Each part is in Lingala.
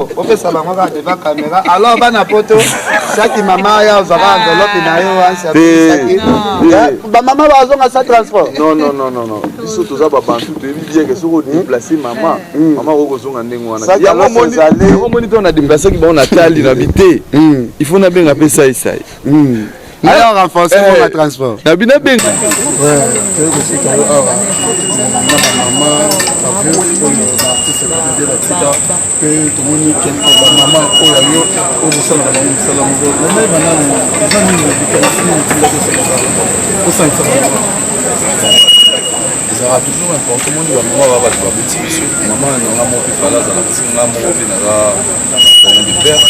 Bopesa bango kaka devant caméra. Alors bana poto, chaque mama aya ozwaka enveloppe na yo Te. Bamama bazonga sa transport. Non, non, non, non, non, biso toza babantu, toyebi bien ke soki odeplace mama, mama akoki kozonga ndenge wana. Saki Yango alors ezali. Yango moni ntango na déplacaki bango, natali na bi te, il faut nabenga mpe saisai. Aya renforcer Eh. mon transport. Na bi nabenga. Toyei kosika yo awa na bamama, baveuve oyo baartiste comédien batika, mpe tomoni quelque bamama oyo ya yo oyo bosalaka bango mosala moko. Nayeba nanu eza nini, likanisi nini etindaki osangisa bamama? Ezalaka toujours important. Moni, bamama ba bato baboti biso. Mama nanga moko mpe fala azala, parce que nga moko mpe naza orphelin de père.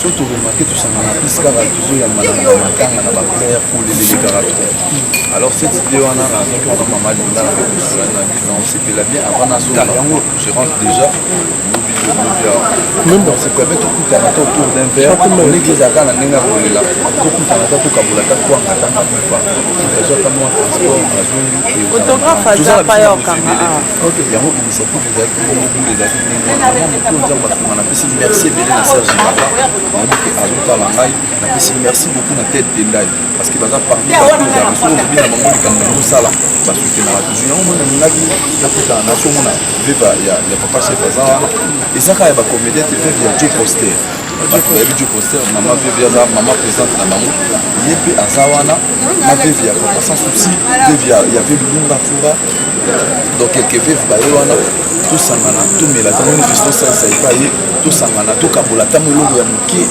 So toremarquer, tosangana plus kaka tozoyamba na matanga, na baplaire, kolelelekaka trop. Alors cette idée wana nazwaki wana, mama Linda na mpe kosola na biso, osepela bien avant nazonga yango. Je rentre déjà lobi, lobi awa. Donc c'est permet tokutana ta autour d'un verre. Oleki ezalaka na ndenge ya kolela, tokutana ta, tokabola ta kwanga, tanga lipa, azwa ata mwa transport, azongi. Photographe aza pa ya okanga awa. Yango initiative ezalaki bongo, bule ezalaki ndenge wana. Mama moto Nzambe asunga, napesi merci ebele na Serge Baka, nayebi ke azotala ngai. Napesi merci beaucoup na Tete Tendai, parce que baza parmi bato ozalaka soki olobi na bango likambo nazosala, basoutenaka toujours. Yango mona nalingaki nakutana na so omona veuve ya papa chef aza wana. Eza kaka ya bacomédien te, veuve ya Joe Poster, bato bayebi Joe Poster, mama veuve aza mama présidente na bango, ye mpe aza wana, na veuve ya papa Sans Souci, veuve ya veuve Lunga Fura. Donc quelques veuve baye wana, tosangana, tomela ntango fiston salisa epai ye, tosangana, tokabola ntango eloko ya moke,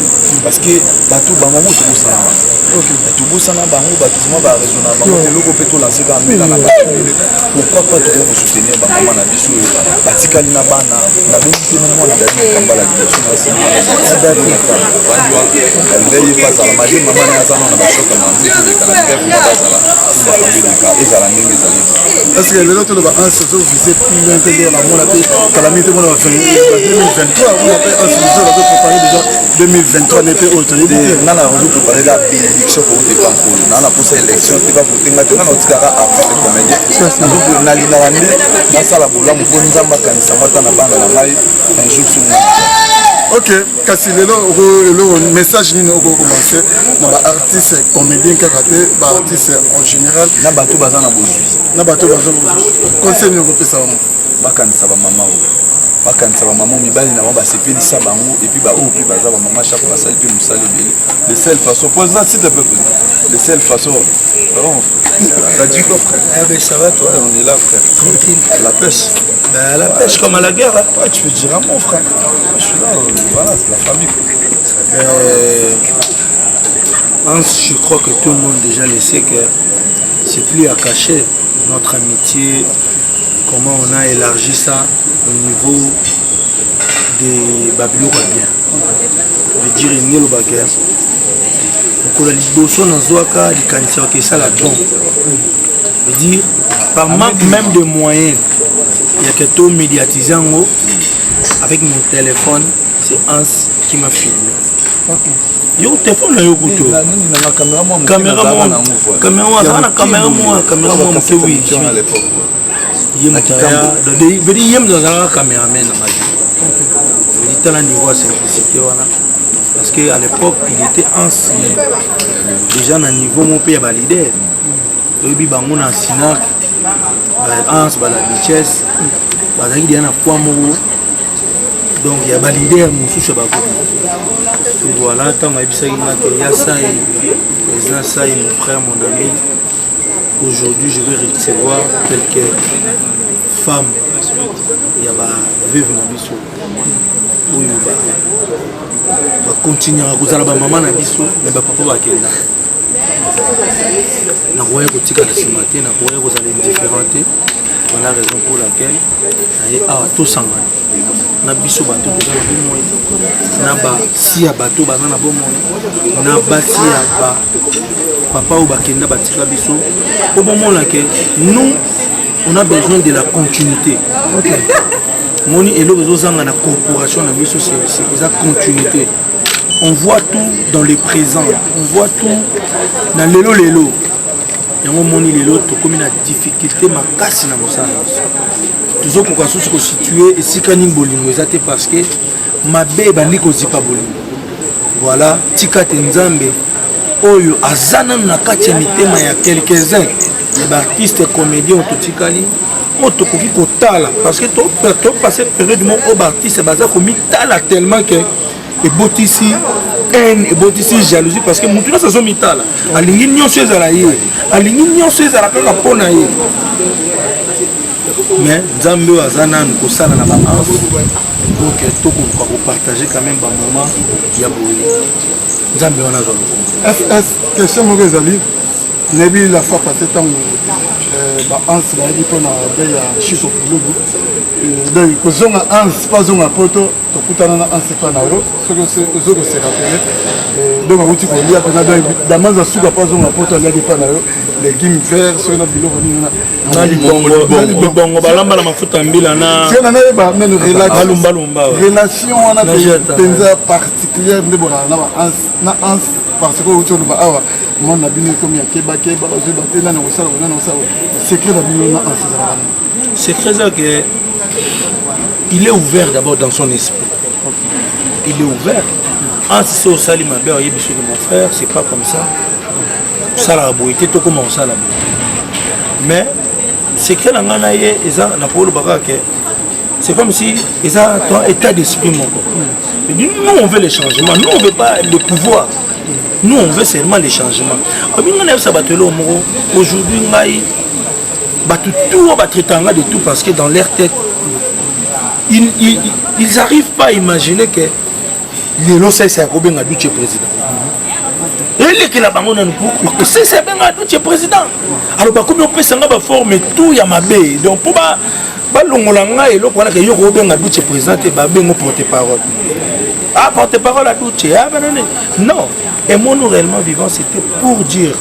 parce que bato bango tobosana bango, tobosana bango, bato vraiment baraison na bango. Eloko mpe tolancer kaka mbela na bato ebele, pourquoi pas tokoki kosoutenir bamama na biso oyo batikali na bana. Nabengi mpe na mwana David Kambala liboso na vandi wana, nde ye mpe azala malgré mama na ye aza nano na bashoka mambe, toleka na bref ma bazala makambo eleka, ezala ndenge ezali. Est ce que lelo toloba un saison visé plus loin mpe ndenge namona mpe kala mingi te, mona ba 2023, mona mpe un saison bazo préparer déjà 2023 ne mpe oyo toyebi te? Nga na ozo préparer la bénédiction kouta epa Nkolo. Naa na posa élection te, bavote nga te. Nga na otikaka artiste comédien, nalingaka nde nasala bolamu mpo Nzambe akanisa ngo ata na bana na ngai un jour songa. Ok, kasi lelo eloko, message nini okocommence na baartiste comédien kaka te, baartiste en général? Na bato baza na bozwi. Na bato baza conseil nini okopesa bango? Bakanisa bamama oyo, bakanisa bamama mibali na bango basepelisa bango, et puis baoyo mpe baza bamama chaque basali mpe mosala ebele. De seule façon, président, s'il te plaît, président, de seule façon. Vraiment, frère, ça dit quoi, frère? Eh ben ça va, toi? Ouais, on est là, frère. Tranquille. La pêche. Ben, la pêche comme à la guerre, hein. Ouais, tu peux dire un mot, frère. Moi, je suis là, voilà, c'est la famille, quoi. Hans, je crois que tout le monde déjà le sait que c'est plus à cacher notre amitié, comment on a élargi ça au niveau des babiloko ya bien. Veut dire elingi elobaka mokolo ya liboso nazwaka likanisi yaka esala don, veut dire par manque même de moyens yake to médiatiser yango avec mon téléphone, c'est Hans qui m'a filmé. Yo téléphone na yo kutu, caméra caméra moko azala na caméra moko moke, oui, ye moto aya, veut dire ye moto azalaka caméraman na ngai. Veut tala niveau ya simplicité wana, parce que à l'époque il était Hans, mais déjà na niveau moko mpe ya baleader, toyebi bango na Sinac, Hans bala Biches bazalaki deja na poids moko, donc ya baleader mosusu ya bagroupe. Voilà, ntango ayebisaki nga ke ya Sai, président Sai, mon frère, mon ami, aujourd'hui je vais recevoir quelques femmes ya baveuve na biso oyo bakontinuaka kozala bamama na biso, me bapapa bakenda, nakoya kotikala nsima te, nakoya kozala indifférent te. Voilà raison pour laquelle naye awa, tosangana na biso bato toza na bomoi, na basi ya bato baza na bomoi, na basi ya ba papa oyo bakenda batika biso, po bomona ke nous, on a besoin de la continuité. Moni eloko ezozanga na corporation na biso eza continuité. On voit tout dans le présent, on voit tout na lelo lelo. Yango moni lelo tokomi na difficulté makasi na mosala na biso, tozokoka susu kosituer esika nini bolingo eza te, parce que Mabe ebandi kozipa bolingo. Voilà, tika te Nzambe oyo aza nanu na kati ya mitema ya quelques-uns ya baartiste comédien oyo totikali, oyo tokoki kotala, parce que topasse période moko oyo baartiste baza komitala tellement que ebotisi haine, ebotisi jalousie, parce que motu nyonso azomitala, alingi nyonso ezala ye, alingi nyonso ezala kaka mpo na ye. Mais Nzambe oyo aza nanu kosala na baanse pour que tokoluka kopartage quand même bamoment ya boye, Nzambe wana azwa lokumu. Ss, question moko ezali, nayebi la fois passé ntango baanse bayebi mpona be ya Chiko Pululu, donc kozonga anse mpo azonga Poto, tokutana na anse mpa na yo, soki ozo koseka pele. Donc awuti kolia mpena, donc damanza suka mpo azonga Poto, aliaki mpa na yo légume vert, soki na biloko nini. Na libongo balamba na mafuta mbila. Na sika na nayeba nano balumbalumba. Relation wana mpenza particulière nde bonaka na baanse na anse, parce que outi oloba awa mwana na bino ekomi ya kebakeba, ozoyeba te nani kosala, nani kosala. Secret na bino na anse ezalaka nini? Secret eza que il est ouvert d'abord dans son esprit, il est ouvert. Anse so osali mabe, oyebi soki mon frère, c'est pas comme ça, osalaka boye te, tokóma kosala boye. Mais secret na ngai na ye eza, nakoloba kaka ke c'est comme si eza ton état d'esprit moko. Nous, on veut le changement, nous, on veut pas le pouvoir, nous, on veut seulement le changement. Obi ngai nayebisa bato eloko moko aujourd'hui, ngai bato tout oyo batraitanga nga de tout, parce que dans leur tête ils arrivent pas à imaginer que lelo Saisa ya kobenga Duce président. Elekela bango nanu pour Saisa abenga Duce président. Alors bakomi opesa nga baforme tout ya mabe, donc mpo balongola ngai eloko wana ke yo kobenga Duce président te, babengo porte parole, ah, porte parole à Duce, ah banane. Non, aimons-nous réellement vivant, c'était pour dire,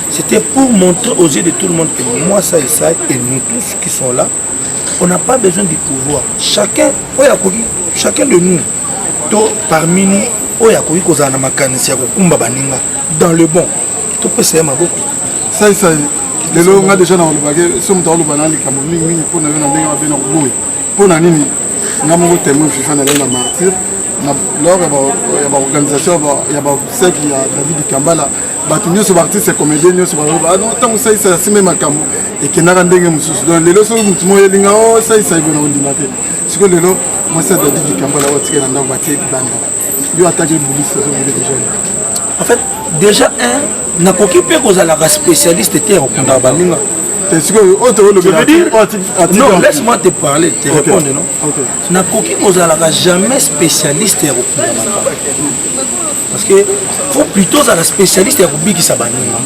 c'était pour montrer aux yeux de tout le monde que moi, ça et ça, et nous tous qui sont là, on n'a pas besoin du pouvoir. Chacun oyo akoki, chacun de nous to parmi nous oyo akoki kozala na makanisi ya kokumba baninga dans le bon, topesa ye maboko. Saisai, lelo nga déjà na olobaki, so moto aoloba na likambo mingimingi mpo na yo na ndenge mabe, na koboyi. Mpo na nini? Nga moko témoin vivant, nalai na martyr na lors ya baorganisation ya baobsèque ya David Kambala. Bato nyonso, baartiste comédien nyonso baloba: "Non, ntango Saisa asimbe, makambo ekendaka ndenge mosusu." Donc lelo soki motu moko elinga o Saisa eboye, na kondima te. Sikoyo lelo mwasi ya David Kambala oyo atikali na ndako, batie libanda, yo ataki ebulisi, ozobule déjà? En fait, déjà un, nakoki mpe kozalaka spécialiste te ya kokundaka baninga. Sikoyo oyo tokolobela. Non, laisse-moi te parler, te répondre. Non, nakoki kozalaka jamais spécialiste ya kokunda makambo, parce que faut plutôt ozala spécialiste ya kobikisa baninga.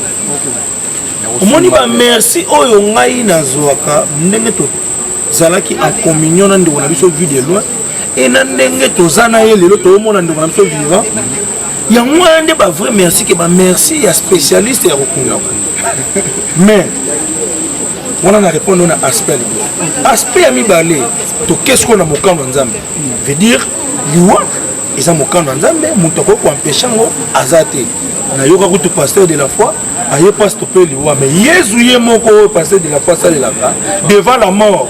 Omoni, bamerci oyo ngai nazwaka, ndenge tozalaki en communion na ndeko na biso Vue de Loin, e na ndenge toza na ye lelo, toomona ndeko na biso vivant, yango wana nde bavrai merci ke bamerci ya spécialiste ya kokunda. Mais wana na répondre na aspect ya liboso. Aspect ya mibale, toke sikoyo na mokano ya Nzambe, veut dire liwa eza mokano ya Nzambe, moto akoki koempêcher yango aza te. Nayoka kutu pasteur de la foi aye mpasi tope liwa, mais Yezu ye moko oyo pasteur de la foi asalelaka, devant la mort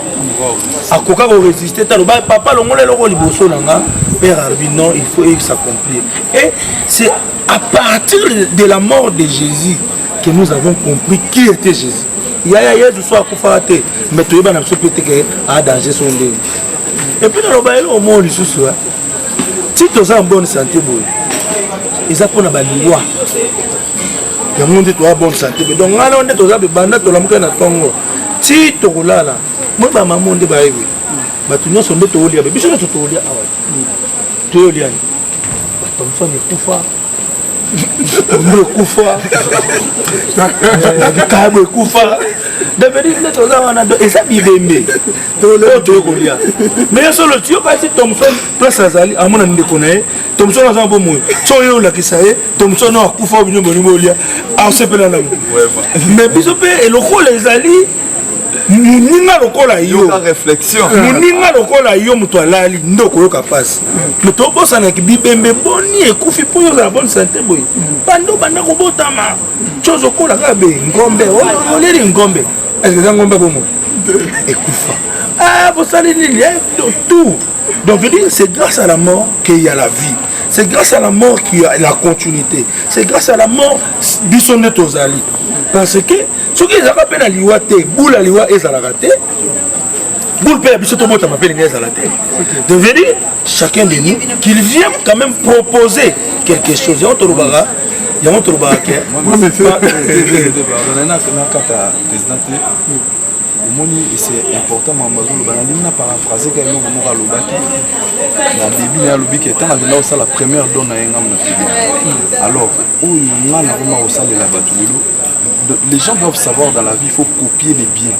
akoka korésister te. Aloba: "Papa, longola eloko liboso na nga." Père alobi: "Non, il faut s'accomplir." Et c'est à partir de la mort de Jésus que nous avons compris qui était Jésus. Yaya, Yezu so akufaka te, mais toyeba na biso mpe te ke adanger so ndenge. Et puis naloba eloko moko lisusu: ti toza en bonne santé boye, eza mpona baliwa yango nde toza bonne santé. Donc ngai nao nde toza bebanda, tolamuka na ntongo ti tokolala, moi bamamo nde bayebi bato nyonso nde toolia, biso nyonso toolia awa, toyolia ni bathomson ekufa, pondu ekufa, likabo ekufa, devedi nde toza wana. Eza bibembe oyo toye kolia. Mais yo solo tiyokati Thomson place azali, amona ndeko na ye Thomson aza bomoi, so oyo olakisa ye Thomson oyo akufa, bino bolingi olia, asepela nango. Mais biso mpe elokola ezali. Moninga lokola yo, réflexion. Moninga lokola yo, moto alali nde okoyoka mpasi. Me tobosanaki bibembe boni ekufi mpo yo ozala bonne santé boye. Banda obanda kobotama ti ozokola kaka be ngombe, oleli ngombe. Est-ce eza ngombe bomoi ekufa? Ah, bosali nini? Tout. Donc, je veux dire, c'est grâce à la mort qu'il y a la vie, c'est grâce à la mort qu'il y a la continuité, c'est grâce à la mort biso nde tozali. Parce que soki ezalaka mpe na liwa te, bula liwa ezalaka te, boule mpe ya biso tobotama mpe ndenge ezala te. Donc, veut dire, chacun de nous, qu'il vient quand même proposer quelque chose. Yango tolobaka, yango tolobaka ke Na kata président te. Omoni, c'est important makambo azoloba. Nalingi na paraphrase ka eloko moko alobaki na début na ye. Alobi ke ntango akenda kosala première don na ye, ngambo na fidèle. Alors oyo nga nakoma kosalela bato lelo, les gens doivent savoir, dans la vie, il faut copier les biens,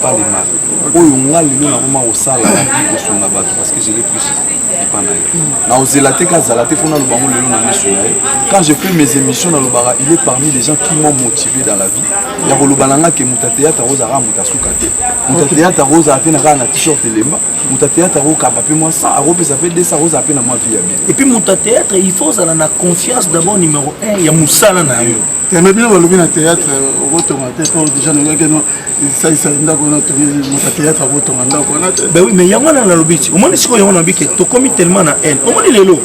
pas les mal. Oyo nga lelo nakoma kosala na vie, kosunga bato, parce que je l'ai pris epa na ye. Naozela te kazala te, fo naloba ngo lelo na miso na ye. Quand je fais mes émissions, nalobaka, il est parmi les gens qui m'ont motivé dans la vie. Ya koloba na nga ke moto ya théâtre akozalaka moto asuka te, moto ya théâtre akozala te na kaka na t-shirt elemba, moto ya théâtre akokaba mpe mwa 100, akopesa mpe 200, akozala mpe na mwa vie ya bien. Et puis moto ya théâtre, il faut ozala na confiance d'abord, numéro 1 ya mosala na yo. Mais bino balobi na théâtre okotonga te, mpo déjà nalobaki no esalisa ndako wana tongi. Moto ya théâtre akotonga ndako wana te. Ben oui, mais yango wana nalobi ti, omoni sikoyo, yango nalobi ke tokomi tellement na haine. Omoni lelo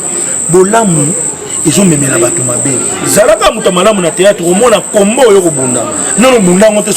bolamu ezomemela bato mabe. Zalaka moto ya malamu na théâtre, omona kombo oyo kobunda nono bunda yango te.